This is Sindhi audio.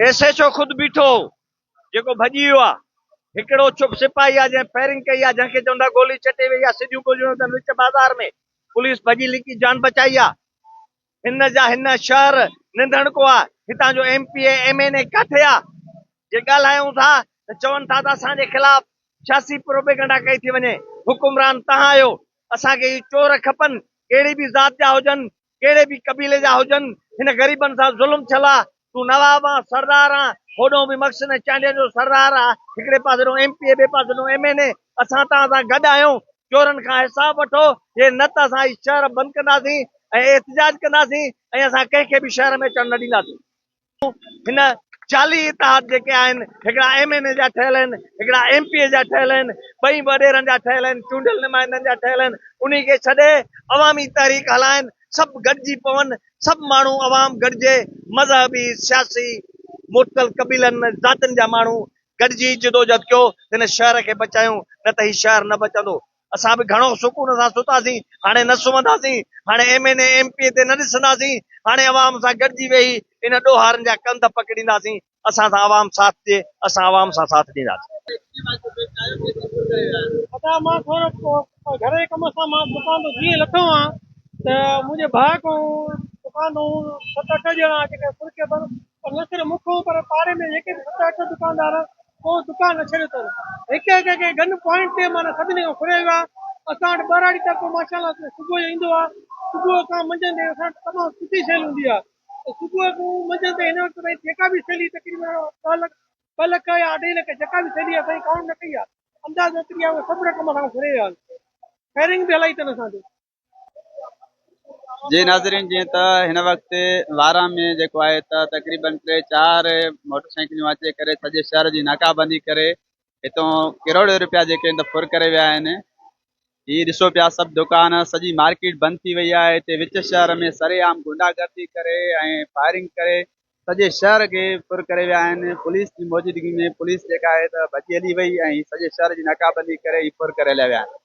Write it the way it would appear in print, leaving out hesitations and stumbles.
ايس ايڇ او خود بيٺو هو جيڪو ڀڄي ويو آ. هڪڙو چپ سپاهي آ جنهن فائرنگ ڪئي آ جنهن کي چون ٿا گولي چٽي وئي آ سڌيون گوليون اٿن وچ بازار ۾ پوليس ڀڄي لڪي جان بچائي آ. هن جا هن شهر ننڌڻڪو آ هتان جو M P A M N A ڪاٿي آ جي ڳالهايون ٿا ته چون ٿا ته اسان جي خلاف سياسي پروپيگنڊا ڪئي ٿي وڃي حڪمران تهان آهيو اسان کي هي چور کپن ڪهڙي به ذات جا هجن ڪهڙي به قبيلي جا هجن، هن غريبن سان ظلم ٿيل آ، تون نواب آن، سردار آن، هوڏهون به مخزن ۽ چانڊين جو سردار آ، هڪڙي پاسي ڏون ايم پي اي ٻئي پاسي ڏون ايم اين اي، اسان توهان سان گڏ آهيون، چورن کان حساب وٺو، جي نه ته اسان هي شهر بند ڪنداسين ۽ احتجاج ڪنداسين ۽ اسان ڪنهن کي به شهر ۾ اچڻ نه ڏينداسين. هن جعلي اتحاد جيڪي آهن هڪڙا ايم اين اي جا ٺهيل آهن هڪڙا ايم پي اي جا ٺهيل آهن ٻئي وڏيرن جا ٺهيل آهن چونڊيل نمائندن جا ٺهيل آهن انهي کي ڇڏي عوامي تحريڪ هلائن سڀ گڏجي پون سڀ ماڻهو عوام گڏجي مذهبي سياسي مختلف قبيلن ذاتين جا ماڻهو گڏجي جدوجهد ڪيو هن شهر کي بچايون نه ته هي شهر نه بچندو اسان به گهڻو سڪون سان ستاسين، هاڻي نه سمهنداسين، هاڻي M N A M P A تي نه ڏسنداسين، هاڻي عوام سان گڏجي ويهي ان ڏوهارن جا ڪنڌ پڪڙينداسين، اسان سان عوام ساٿ ڏي، اسان عوام سان ساٿ ڏينداسين. ادا مان ٿورو گهر جي ڪم سان مان دڪان تان جيئن لٿو آهيان ته منهنجي ڀاء کان دڪان تان ست اٺ ڄڻا اچي ڪري ڦر ڪيو اٿن پر نه صرف مون کان پر پاڙي ۾ جيڪي به ست اٺ دڪاندار ڪو دڪان نه ڇڏيو اٿن. هڪ هڪ کي گن پوائنٽ تي معنيٰ سڀني کان ڦريو ويو آهي. اسان وٽ ٻهراڙي طبقو ماشاء الله صبح جو ايندو آهي. صبح کان منجهند تائين اسان وٽ تمام سٺي سيل هوندي آهي ته صبح کان منجهند تائين هن وقت تائين جيڪا به سيل هئي تقريبن ٻه لک يا اڍائي لک جيڪا به سيل هئي اسان جي ڪائونٽ نه ڪئي آهي انداز ايتري آهي اهي سڀ رقم اسان کان ڦري ويا آهن. فائرنگ به هلائي اٿن اسان تي. جي ناظرين جيئن ته هن وقت وارهه ۾ جيڪو آهي ته تقريبن ٽي چار موٽر سائيڪليون اچي ڪري سڄي شهر جي ناڪابندي ڪري هتو ڪروڙين روپيا جيڪي آهن ته ڦر ڪري ويا آهن هي ڏسو پيا سڀ دڪان سڄي مارڪيٽ بند ٿي وئي آهي هتي وچ شهر ۾ سري عام گنڊا گردي ڪري ۽ فائرنگ ڪري سڄي شهر کي ڦر ڪري ويا آهن پوليس جي موجودگي ۾ پوليس جيڪا آهي ته ڀڄي هلي وئي ۽ سڄي شهر جي ناڪابندي ڪري هي ڦر ڪري هليا ويا آهن.